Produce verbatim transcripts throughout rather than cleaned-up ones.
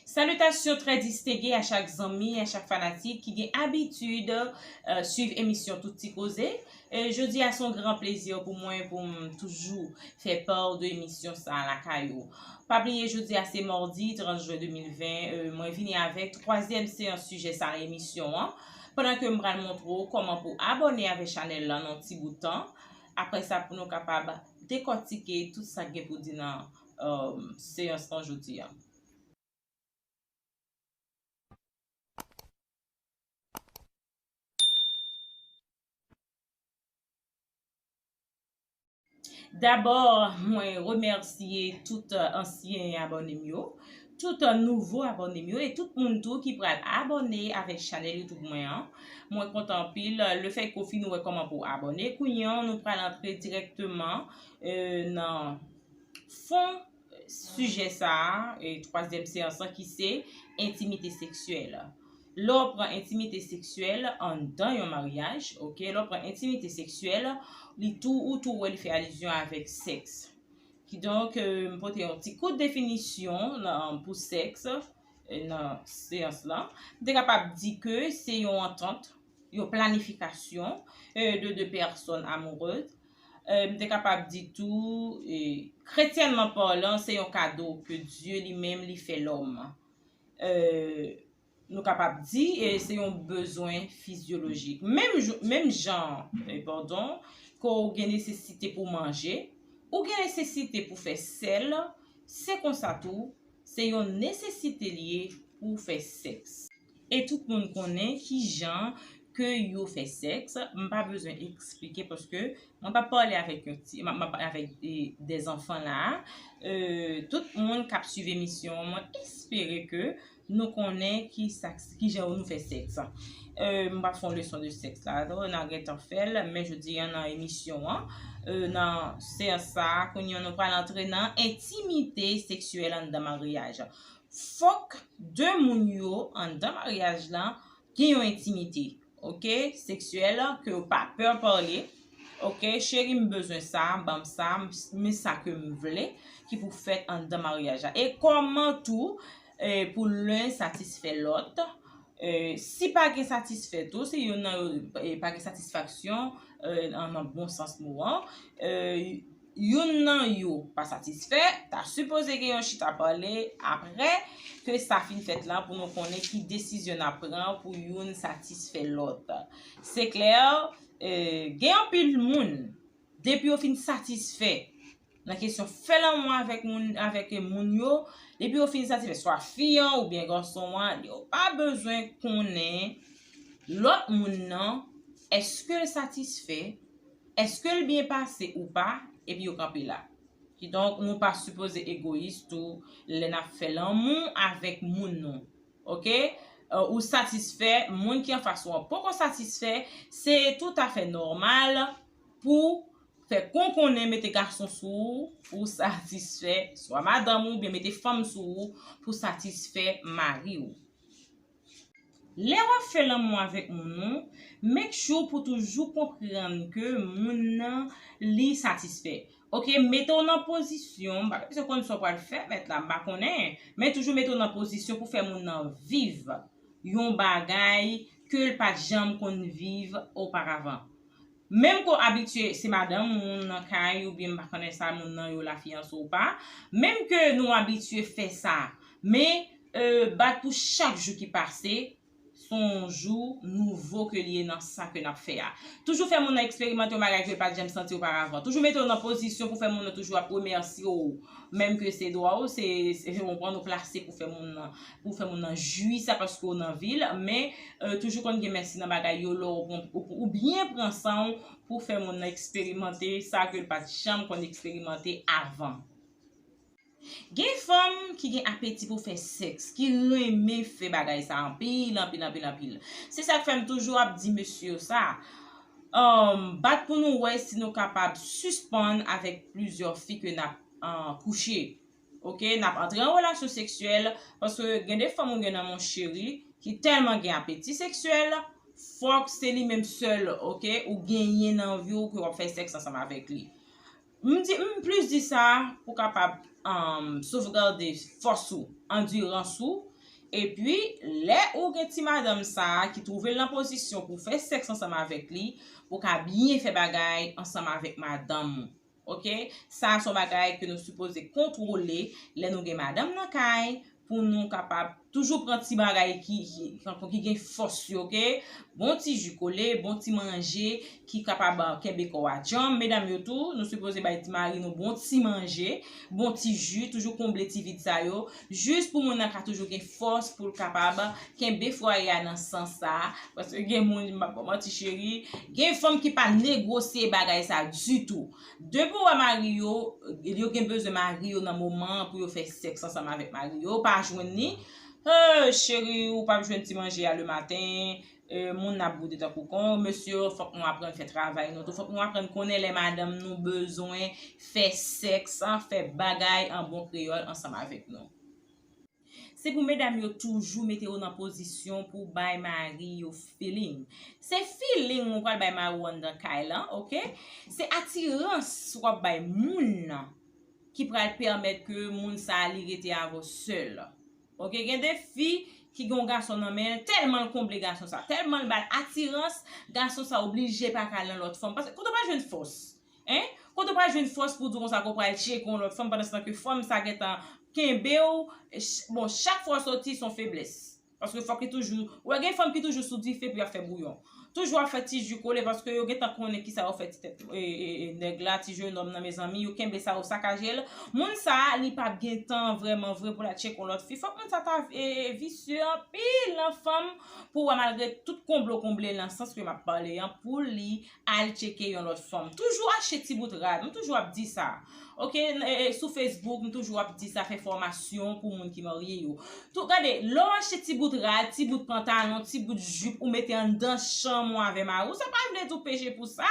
Salitasyon trè distenge a chak zanmi, a chak fanatik ki gen abitid, euh, swiv emisyon Tout Ti Koze. E jodi a se yon gran plezi pou mwen pou m toujou fè pa de emisyon sa a lakay ou. Pa bliye jodi a se madi trant jen de mil ven, euh, mwen vini avèk twazyèm seyans sijè sa nan emisyon an. Pandan ke m pral montre w kòman pou abòne avèk chanèl lan nan yon ti bout tan. Apre sa pou nou kapab dekòtike tout sa k gen pou di nan, euh, seyans lan jodi a. Dabò, mwen remèsye tout, euh, ansyen abòne m yo, tout, euh, nouvo abòne m yo e tout moun tou ki pral abòne avèk chanèl YouTube mwen an. Mwen kontan anpil, euh, lefètke w fin wè kòman pou w abòne. Kounye a, nou pral antre dirèkteman, euh, nan fon sijè sa a, e twazyèm seyans lan ki se entimite seksyèl. Lè w pran entimite seksyèl anndan yon maryaj, oke, lè w pran entimite seksyèl, li tou, ou tou wè li fè alizyon avèk sèks. Kidonk, euh, m pote yon ti kout definisyon nan, pou sèks, euh, nan seyans lan. M te kapab di ke se yon antant, yon planifikasyon, euh, de de pèsòn amourez. Euh, m te kapab di tou, euh, kretyènman palan, se yon kado ke Dye li menm li fè lòm. Euh, nou kapab di, euh, se yon bezwen fizyolojik. Menm jou, menm jan, euh, padon, ke w gen nesesite pou manje, ou gen nesesite pou fè sèl, se konsa tou, se yon nesesite li ye pou w fè sèks. E tout moun konnen ki jan ke yo fè sèks. M pa bezwen eksplike paske mwen p ap pale avèk yon ti, m ap, m ap pale avèk, e, dèzanfan la. E, tout moun k ap swiv emisyon an, mwen espere ke nou konnen ki sa, ki jan nou fè sèks. E, m p ap fè yon leson de sèks la, n a gentan fè l, men jodi a nan emisyon an, e, nan seyans sa a, kounye a nou pral antre nan entimite seksyèl anndan maryaj. Fòk de moun yo anndan maryaj lan gen yon entimite, oke, seksyèl, ke yo pa pè pale, oke, cheri, m bezwen sa, ban m sa, m, men sa ke m vle, ki pou fèt anndan maryaj la. E kòman tou, e, pou len satisfè lòt, e, si pa gen satisfè tou, si youn nan yo, e, pa gen satisfaksyon, e, nan, nan bon sans mo an, e, youn nan yo pa satisfè, ta sipoze gen yon chita pale apre ke sa fin fèt la pou nou konnen ki desizyon n ap pran pou youn satisfè lòt. Se klè, e, gen anpil moun, depi yo fin satisfè nan kesyon fè lanmou avèk moun, avèk moun yo, depi yo fin satisfè, swa fi an oubyen gason an, yo pa bezwen konnen lòt moun nan, èske l satisfè, èske l byen pase ou pa, epi yo kanpe la. Kidonk, nou pa sipoze egoyis tou lè n ap fè lanmou avèk moun nou. Oke? E, ou satisfè, moun ki anfas ou an poko satisfè, se toutafè nòmal pou fè konkonnen mete gason sou ou, pou satisfè swa madanm ou, oubyen mete fanm sou ou, pou satisfè mari w. Lè w ap fè lanmou avèk moun ou, make sure pou toujou konprann ke moun nan, li satisfè. Oke, mete w nan pozisyon, m pa bezwen konn sa w pral fè, mèt la, m pa konnen, men toujou mete w nan pozisyon pou fè moun nan viv yon bagay ke l pa t janm konn viv oparavan. Menm ke w abitye, se madanm ou nan kay, oubyen m pa konnen sa moun nan yo la fiyanse ou pa, menm ke nou abitye fè sa, men, e, bat pou chak jou ki pase, se yon jou nouvo ke li ye nan sa ke n ap fè a. Toujou fè moun nan eksperimante yon bagay ke l pa t janm santi oparavan. Toujou mete w nan pozisyon pou fè moun nan toujou ap remèsye w, menm ke se dwa w, se, se, se yon pran nou plase pou fè moun nan, pou fè moun nan jwi sa paske w nan vi l, men, e, toujou konn gen mèsi nan bagay yo lè w pran, ou, ou byen pran san w pou fè moun nan eksperimante sa ke l pa t janm konn eksperimante avan. Gen fanm ki gen apeti pou fè sèks, ki renmen fè bagay sa anpil, anpil, anpil, anpil. Se sa k fè m toujou ap di mesye yo sa. Ann, bat pou nou wè si nou kapab sispann avèk plizyè fi ke n ap, ann, kouche. Oke, n ap antre an relasyon seksyèl, paske gen de fanm ou gen nan mon cheri ki tèlman gen apeti seksyèl, fòk se li menm sèl, oke, ou genyen nan vi w ke w ap fè sèks ansanm avèk li. M di, m plis di sa pou kapab, ann, sovgade fòs ou, andirans ou, Epi, lè ou gen ti madanm sa a ki twouve l nan pozisyon pou fè sèks ansanm avèk li, pou ka byen fè bagay ansanm avèk madanm ou. Oke? Sa a se yon bagay ke nou sipoze kontwole lè nou gen madanm nan kay, pou nou kapab toujou pran ti bagay ki, ki, ki, ki gen fòs yo, oke? Bon ti ji kole, bon ti manje ki kapab, uh, kenbe kò a djanm. Medam yo tou, nou sipoze bay ti mari nou bon ti manje, bon ti ji, toujou konble ti vid sa yo, jis pou moun nan ka toujou gen fòs pou l kapab kenbe fwaye a nan sans sa a. Paske gen moun, m ap ba w manti cheri, gen fanm ki pa negosye bagay sa ditou. Depi w wè mari yo, yo gen bezwen mari yo nan moman an pou yo fè sèks ansanm avèk mari yo, pa jwenn li. Eh, cheri, ou p ap jwenn ti manje a le maten. Eh, moun nan ap boude tankou kon. Mesye yo, fòk nou aprann fè travay nou tou. Fòk nou aprann konnen lè madanm nou bezwen fè sèks, fè bagay an bon kreyòl ansanm avèk nou. Se pou medam yo toujou mete yo nan pozisyon pou bay mari yo feeling. Se feeling ou pral bay mari w anndan kay lan, oke? Se atirans w ap bay moun nan ki pral pèmèt ke moun sa a li rete avè w sèl. Oke, gen de fi ki gen yon gason nan men l, tèlman l konble gason sa, tèlman l ba l atirans, gason sa oblije pa ka al nan lòt fanm. Paske kote w pa jwenn fòs? Hein? Kote w pa jwenn fòs pou di konsa ke w pral tcheke yon lòt fanm pandan se tan ke fanm sa gentan kenbe w, ch-, bon, chak fwa w soti se yon feblès. Paske fòk li toujou, ou wè gen fanm ki toujou sou dife pou y ap fè bouyon. Toujou ap fè ti ji kole paske yo gentan konnen kisa yo fè ti tèt, e, e, e, nèg la, ti jenòm nan, mezanmi, yo kenbe sa, yo sakaje l. Moun sa a, li p ap gen tan vrèman vre pou l al tcheke yon lòt fi. Fòk moun sa ta, e, e, visye anpil nan fanm pou w wè malgre tout konble w konble l nan sans ke m ap pale an, pou li al tcheke yon lòt fanm. Toujou achte ti bout rad, m toujou ap di sa. Oke, n-, e, e, sou Facebook, m toujou ap di sa, fè fòmasyon pou moun ki marye yo. Tou, gade, lè w achte ti bout rad, ti bout pantalon, ti bout jip, ou mete anndan chanm ou avè mari w, sa pa vle di w peche pou sa.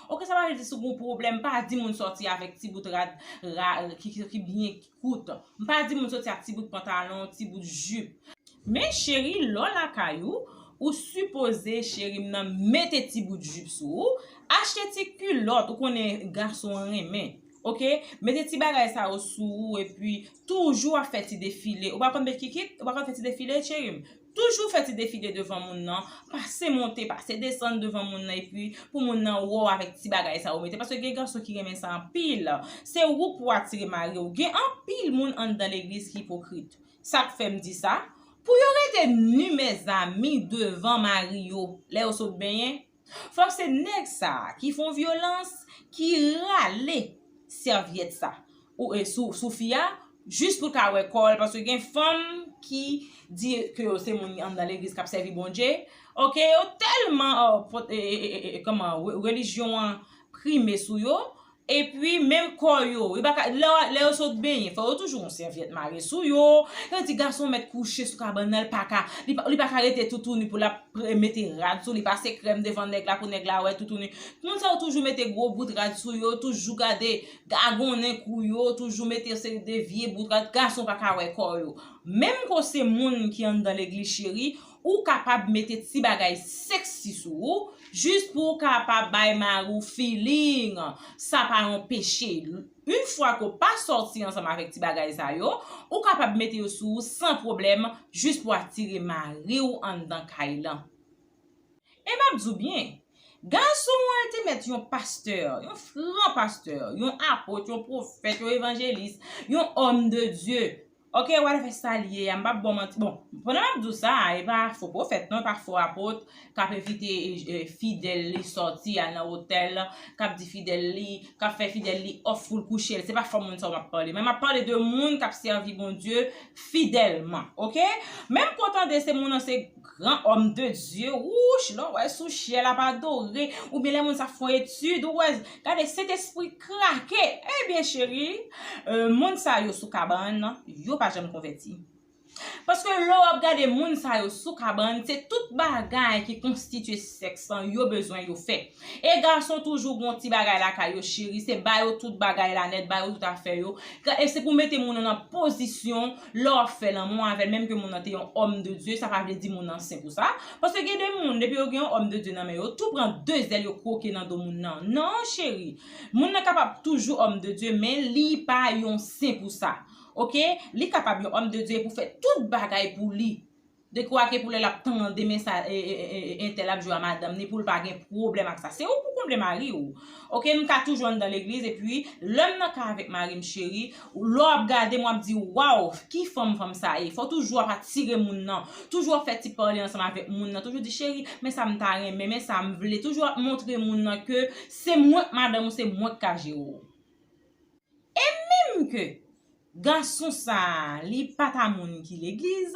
Oke, sa pa vle di si w gen yon pwoblèm, pa di moun sòti avèk ti bout rad, ra-, ki, ki, ki byen kout. M pa di moun sòti ak ti bout pantalon, ti bout jip. Men cheri, lè w lakay ou, ou sipoze, cheri m nan, mete ti bout jip sou ou, achte ti kilòt, ou konnen gason an renmen. Oke? Mete ti bagay sa yo sou ou, epi toujou ap fè ti defile. Ou pa konn met kikit? Ou pa konn fè ti defile, cheri m? Toujou fè ti defile devan moun nan, pase monte, pase desann devan moun nan, epi pou moun nan wè w avèk ti bagay sa yo mete. Paske gen gason ki renmen sa anpil. Se ou pou atire mari w. Gen anpil moun anndan legliz ki ipokrit. Sa k fè m di sa? Pou yo rete ni mezanmi devan mari yo lè yo sot benyen, fòk se nèg sa a ki fè yon vyolans, ki rale sèvyèt sa ou, e, sou, sou fi a, jis pou l ka wè kò l, paske gen fanm ki di ke yo se moun anndan legliz k ap sèvi Bondye. Oke, yo tèlman, e, pot-, e, e, e, e, e, kòman, re-, relijyon an prime sou yo, epi menm kò yo, yo pa ka, lè, lè yo sot benyen, fò yo toujou yon sèvyèt mare sou yo. Yo di gason mèt kouche sou kabann nan, li pa ka, li pa, li pa ka rete toutouni pou l ap pre-, mete rad sou li, pase krèm devan nèg la pou nèg la wè toutouni. Moun sa yo toujou mete gwo bout rad sou yo, toujou gade gagonnen kou yo, toujou mete seri de vye bout rad, gason pa ka wè kò yo. Menm ke w se moun ki anndan legliz cheri, ou kapab mete ti bagay sèksi sou ou, jis pou w kapab bay mari w feeling. Sa pa yon peche. Yon fwa ke w pa sòti ansanm avèk ti bagay sa yo, ou kapab mete yo sou ou san pwoblèm, jis pou atire mari w anndan kay lan. E m ap di w byen, gason an te mèt yon pastè, yon fran pastè, yon apot, yon pwofèt, yon evanjelis, yon homme de Dieu. Oke, whatever sa l ye a, m p ap ba w manti. Bon, pandan m ap di w sa, e pa fo pwofèt non, e pa fo apot k ap envite, e, e, fidèl li sòti al nan otèl, k ap di fidèl li, k ap fè fidèl li òf pou l kouche l. Se pa fò moun sa yo m ap pale. Men m ap pale de moun k ap sèvi Bondye fidèlman, oke? Menm ke w tande se moun nan se gran homme de Dieu, wouch, lè w wè sou syèl ap adore, oubyen lè moun sa fè yon etid, ou wè, gade, Sentespri krake. Ebyen, cheri, e, moun sa yo sou kabann, yo pa janm konvèti. Paske lè w ap gade moun sa yo sou kabann, se tout bagay ki konstitye sèks lan yo bezwen yo fè. E gason toujou gon ti bagay lakay yo, cheri, se ba yo tout bagay la nèt, ba yo tout afè yo. Ga-, e se pou mete moun nan nan pozisyon, lè w ap fè lanmou avè l, menm ke moun nan te yon homme de Dieu, sa pa vle di moun nan sen pou sa. Paske gen de moun, depi yo gen yon homme de Dieu nan men yo, tou pran de zèl yo kwoke nan do moun nan. Non, cheri. Moun nan kapab toujou homme de Dieu, men li pa yon sen pou sa. Oke? Li kapab yon homme de Dieu pou fè tout bagay pou li. De kwa ke pou lè l ap tande mesaj entèl ap jwe a madanm ni pou l pa gen pwoblèm ak sa. Se ou pou konble mari w. Oke, m ka toujou anndan legliz, epi lè m nan kay avèk mari m, cheri, lè w ap gade m, w ap di, waw, ki fanm fanm sa ye. Fò w toujou ap atire moun nan. Toujou ap fè ti pale ansanm avèk moun nan. Toujou di, cheri, men sa m ta renmen, men sa m vle. Toujou ap montre moun nan ke se mwen k madanm ou, se mwen k ka jere w. E menm ke gason sa a, li pa ta moun ki legliz,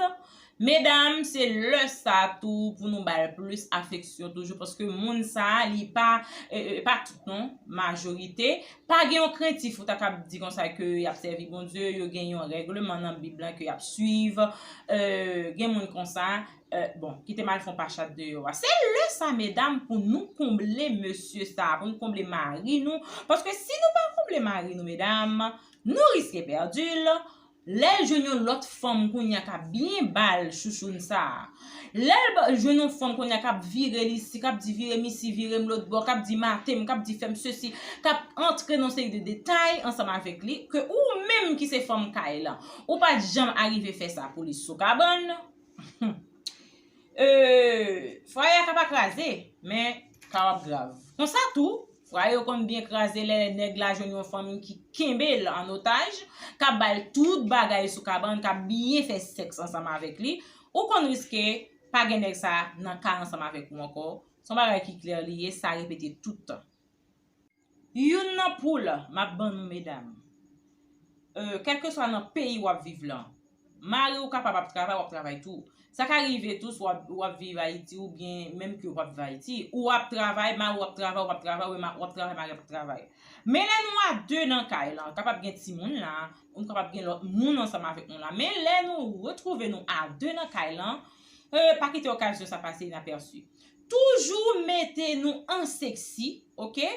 medam, se lè sa a tou pou nou ba l plis afeksyon toujou, paske moun sa a, li pa, e, e, pa tout non, majorite, pa gen yon krentif ou ta kab di konsa ke y ap sèvi Bondye, yo gen yon règleman nan Bib lan ke y ap swiv, e, gen moun konsa, e, bon, kite m al fè yon pachat deyò a. Se lè sa, medam, pou nou konble mesye sa, pou nou konble mari nou, paske si nou pa konble mari nou, medam, nou riske pèdi l. Lè l jwenn yon lòt fanm kounye a k ap byen ba l chouchoun sa a. Lè l ba- jwenn yon fanm kounye a k ap vire l isi, k ap di vire m isi, vire m lòt bò, k ap di mate m, k ap di fè m sesi, k ap antre nan seri de detay ansanm avèk li, ke ou menm ki se fanm kay lan, ou pa t janm arive fè sa pou li sou kabann. E, fwaye a ka pa kraze, men ka w ap grav. Konsa tou, fwaye yo konn byen kraze lè nèg la jwenn yon fanm ki kenbe l an otaj, k ap ba l tout bagay sou kabann, k ap byen fè sèks ansanm avèk li. Ou konn riske pa gen nèg sa nan kay ansanm avèk ou ankò. Se yon bagay ki klè li ye, sa repete tout tan. Youn nan poul m ap ban nou, medam, e, kèlkeswa nan peyi w ap viv lan, mari w kapab ap travay, w ap travay tou. Sa ka rive tou, si w ap, w ap viv Ayiti, oubyen menm ke w p ap viv Ayiti, ou ap travay, mari w ap travay, w ap travay, w ap travay, mari w ap travay. Men lè nou a de nan kay lan, kapab gen timoun la, nou kapab gen lòt moun ansanm avèk nou la. Men lè nou retwouve nou a de nan kay lan, e, pa kite okazyon sa pase inapèsi. Toujou mete nou an seksi, oke?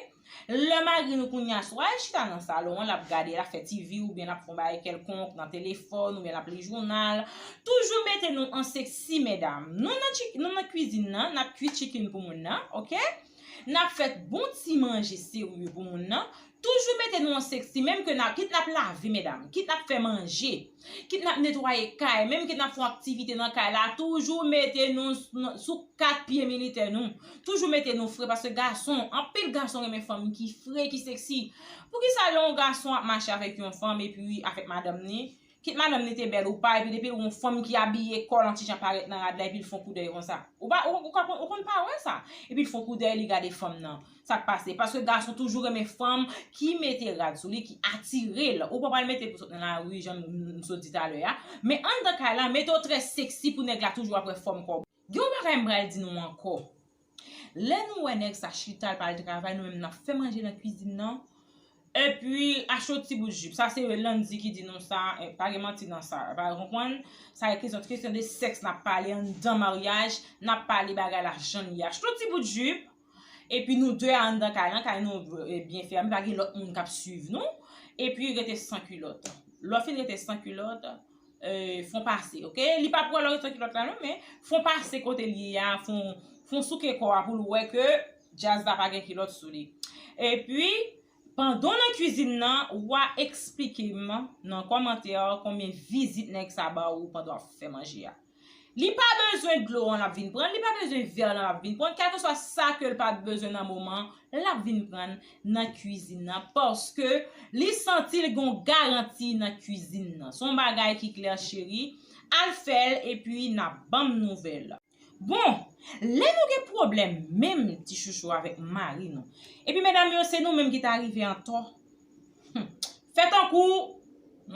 Lè mari nou kounye a, swa l chita nan salon an, l ap gade, l ap fè T V, oubyen l ap fè yon bagay kèlkonk nan telefòn, oubyen l ap li jounal. Toujou mete nou an seksi, medam. Nou nan, nou nan kwizin nan, n ap kwi chicken pou moun nan, oke? N ap fè bon ti manje serye pou moun nan. Toujou mete nou an seksi, menm ke n ap, kit n ap lave, medam, kit n ap fè manje, kit n ap netwaye kay, menm kit n ap fè yon aktivite nan kay la, toujou mete nou s-, n-, sou kat pye militè nou. Toujou mete nou fre, paske gason, anpil gason renmen fanm ki fre, ki seksi. Poukisa lè yon gason ap mache avèk yon fanm epi avèk madanm ni, kit madanm ni te bèl ou pa, epi depi l wè yon fanm ki abiye kò l yon ti jan parèt nan rad la, epi l fè yon koudèy konsa. Ou pa, ou, ou, ou, ou konn pa wè sa. Epi l fè yon koudèy, li gade fanm nan. Sa k pase? Paske gason toujou renmen fanm ki mete rad sou li, ki atire l. Ou pa pral mete pou sot nan lari, jan m, m sot di talè a. Men anndan kay la, mete w trè seksi pou nèg la toujou ap wè fòm kò w. Gen yon bagay m pral di nou ankò. Lè nou wè nèg sa chita, l pa al travay, nou menm n ap fè manje nan kwizin nan. Epi, achte yon ti bout jip. Sa se Landy ki di nou sa, e, pa gen manti nan sa. Pa konprann? Sa e kesyon, kesyon de sèks n ap pale anndan maryaj, n ap pale bagay la jan l ye. Achte yon ti bout jip, epi nou de a anndan kay lan, kay nou, e, byen fèmen, pa gen lòt moun k ap swiv nou. Epi rete san kilòt. Lè w fin rete san kilòt, e, fè w pase, oke? Li pa pou wè lè w rete san kilòt la non, men fè w pase kote l ye a, fè w, fè w souke kò a pou l wè ke djaz la pa gen kilòt sou li. Epi, pandan w nan kwizin nan, w a eksplike m nan kòmantè konbyen vizit nèg sa ba ou pandan w ap fè manje a. Li pa bezwen dlo an l ap vin pran, li pa bezwen vè lan l ap vin pran, kèlkeswa sa ke l pa t bezwen nan moman, l ap vin pran nan kwizin nan, paske li santi l gon garanti nan kwizin nan. Se yon bagay ki klè, cheri. Al fè l, epi n ap ban m nouvèl. Bon, lè nou gen pwoblèm menm ti chouchou avèk mari nou, epi medam yo, se nou menm ki ta rive antò. Hmm. Fè tankou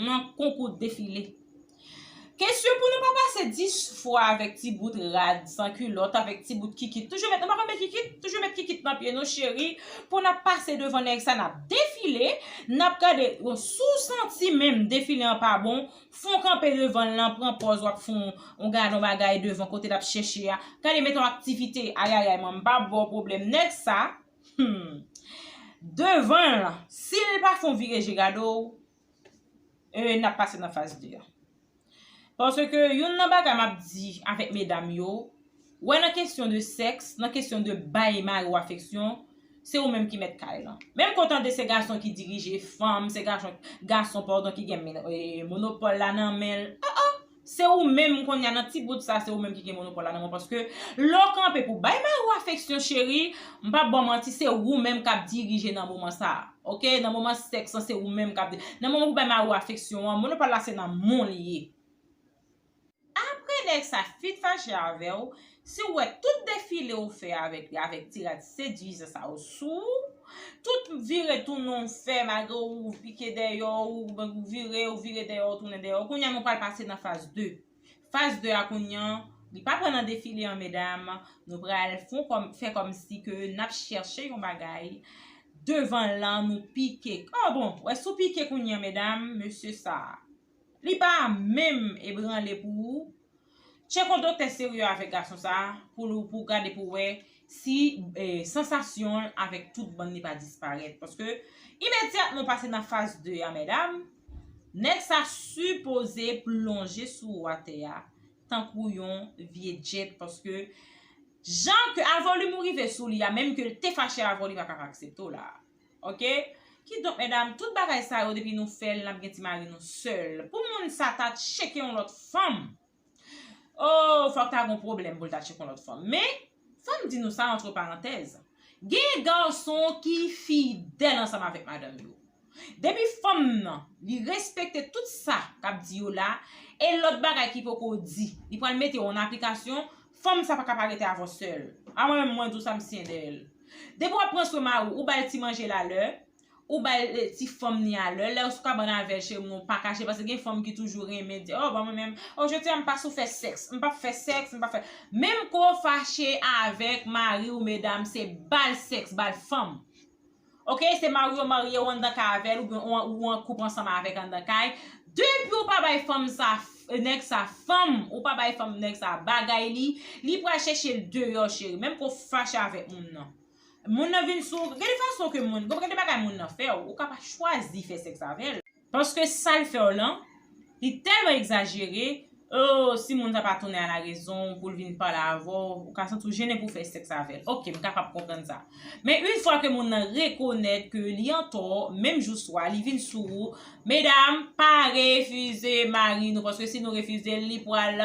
nan konkou defile. Kesyon pou nou pa pase dis fwa avèk ti bout rad san kilòt, avèk ti bout kikit. Toujou met, nou pa konn met kikit? Toujou met kikit nan pye nou, cheri. Pou n ap pase devan nèg sa, n ap defile, n ap gade, bon, si w santi menm defile an pa bon, fè w kanpe devan l lan, pran pòz w ap fè yon, yon gade yon bagay devan kote l ap chèche a. Gade, mete yon aktivite, ayayay, mwen m pa ba w pwoblèm. Nèg sa, hmm, devan l, si l pa fè yon vire je gade w, e, n ap pase nan faz de a. Paske youn nan bagay m ap di avèk medam yo, wè nan kesyon de sèks, nan kesyon de bay mari w afeksyon, se ou menm ki mèt kay lan. Menm ke w tande se gason ki dirije fanm, se gason, gason, padon, ki gen men-, e, monopòl la nan men l. Oh, oh! Se ou menm kounye a nan ti bout sa, se ou menm ki gen monopòl la nan mwen, paske lè w kanpe pou bay mari w afeksyon, cheri, m p ap ba w manti, se ou menm k ap dirije nan moman sa. Oke, nan moman sèks lan, se ou menm k ap di, nan moman pou bay mari w afeksyon an, monopòl la se nan men w li ye. Apre nèg sa fin fache avè w, si w wè tout defile ou fè avèk li, avèk ti rad sedwizan sa yo sou ou, tout vire tounen ou fè, malgre ou pike dèyè, ou vire, ou vire dèyè, ou tounen dèyè, kounye a nou pral pase nan faz de. Faz de a kounye a, li pa pran nan defile an, medam, nou pral fon kòm, fè kòmsi ke n ap chèche yon bagay, devan lan nou pike. Oh bon, wè si w pike kounye a, medam, mesye sa, li pa menm ebranle pou ou. Tcheke yon doktè serye avèk gason sa pou, pou gade pou wè si eh, sansasyon l avèk tout bann li pa disparèt. Paske imedyatman w pase nan faz de a, medam, nèg sa sipoze plonje sou ou atè a tankou yon vye djèt, paske jan ke a volim ou rive sou li a, menm ke l te fache avè w, li pa ka pa aksepte w la. Oke? Kidonk, medam, tout bagay sa yo, depi nou fè l, n ap gen ti mari nou sèl. Pou moun sa ta tcheke yon lòt fanm, oh, fòk ta gon pwoblèm pou l ta tcheke yon lòt fanm. Men, fò m di nou sa, antre parantèz, gen gason ki fidèl ansanm avèk madanm yo. Depi fanm nan, li respekte tout sa k ap di yo la, e lòt bagay ki poko di, li pral mete yo an aplikasyon, fanm sa pa ka pa rete avè w sèl. A mwen menm, mwen di w sa, m siyen dèyè l. Depi w ap pran swen mari w, ou ba l ti manje l alè, ou ba l eh, ti fanm ni alè, lè w sou kabann avè l, cheri m, non, pa kache, paske gen fanm ki toujou renmen di, oh, bon, mwen menm, oh, jodi a m pa sou fè sèks, m p ap fè sèks, m p ap fè. Menm ke w fache avèk mari w, medam, se ba l sèks, ba l fanm. Oke, se mari w marye, w anndan kay avè l, oubyen ou, ou an koup ansanm avèk anndan kay. Depi w pa bay fanm sa, nèg sa fanm, ou pa bay fanm nèg sa bagay li, li pral chèche l deyò, cheri, menm ke w fache avèk moun nan. Moun nan vin sou ou, gen de fason ke moun, gen de bagay moun nan fè w, ou ka pa chwazi fè sèks avè l. Paske sa l fè w lan, li tèlman egzajere, oh, si moun sa pa tounen a la rezon pou l vin pale avè w, ou ka santi w jennen pou w fè sèks avè l. Oke, m kapab konprann sa. Men yon fwa ke moun nan rekonèt ke li antò, menm jou swa, li vin sou ou, medam, pa refize mari nou, paske si nou refize l, li pral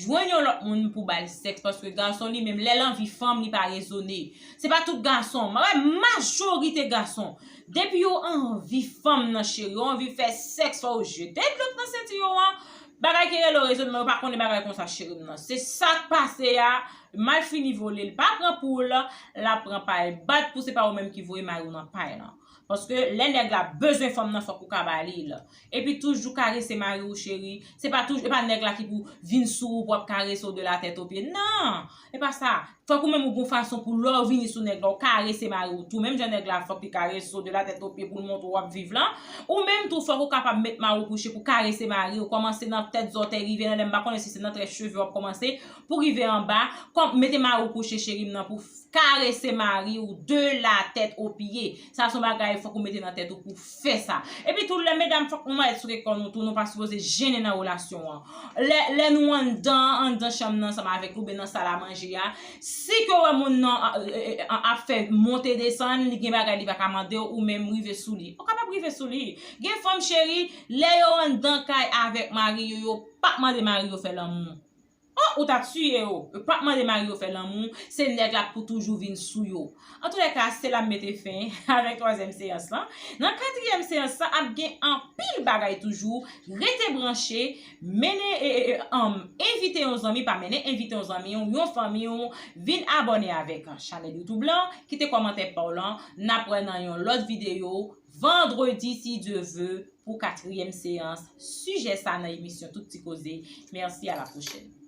jwenn yon lòt moun pou ba l sèks, paske gason li menm, lè l anvi fanm, li pa rezone. Se pa tout gason, m ap di majorite gason, depi yo anvi fanm nan, cheri, yo anvi fè sèks, fò yo jete dlo k nan senti yo an. Bagay ki rele rezonman, yo pa konnen bagay konsa, cheri m nan. Se sa k pase a, mal fini vole, l pa pran poul, l ap pran pay. Bat pou se pa ou menm ki voye mari w nan pay lan. Paske lè nèg la bezwen fanm nan, fòk ou ka ba li l. Epi toujou karese mari w, cheri. Se pa toujou, e pa nèg la ki pou vin sou ou, pou ap karese w de la tèt o pye. Non! E pa sa. Fòk ou menm ou gon fason pou lè w vini sou nèg la, ou karese mari w tou. Menm jan nèg la fòk li karese w de la tèt o pye pou l montre w ap viv lan. Ou menm tou fòk ou kapab met mari w kouche pou karese mari w. Kòmanse nan tèt zòtèy rive nan lè m pa konnen si se nan tèt cheve w ap kòmanse pou rive anba. Kòm mete mari w kouche cheri m nan pou karese mari w de la tèt o pye. Sa se yon bagay fòk ou mete nan tèt ou pou fè sa. Epi tou lè medam fòk nou mèt sou kò nou tou, nou pa sipoze jennen nan relasyon an. Lè, lè nou anndan, anndan chanm nan ansanm avèk li oubyen nan sal a manje a, si ke w wè moun nan a- e- e- ap fè monte desann, li gen bagay li pa ka mande w, ou menm rive sou li. Ou kapab rive sou li. Gen fanm cheri, lè yo anndan kay avèk mari yo, yo p ap mande mari yo fè lanmou. Oh, ou ta tiye yo. Yo p ap mande mari yo fè lanmou. Se nèg la k pou toujou vin sou yo. Antoulèka, se la m mete fen avèk twazyèm seyans lan. Nan katriyèm seyans lan, ap gen anpil bagay toujou. Rete branche, mennen, e, e, e, anm, envite yon zanmi, pa mennen, envite yon zanmi w, yon fanmi w, vin abòne avèk chanèl YouTube lan, kite kòmantè pa w lan, n ap wè nan yon lòt videyo, vandredi, si Dye ve, pou katriyèm seyans, sijè sa nan emisyon Tout Ti Koze. Mèsi, a la pwochèn.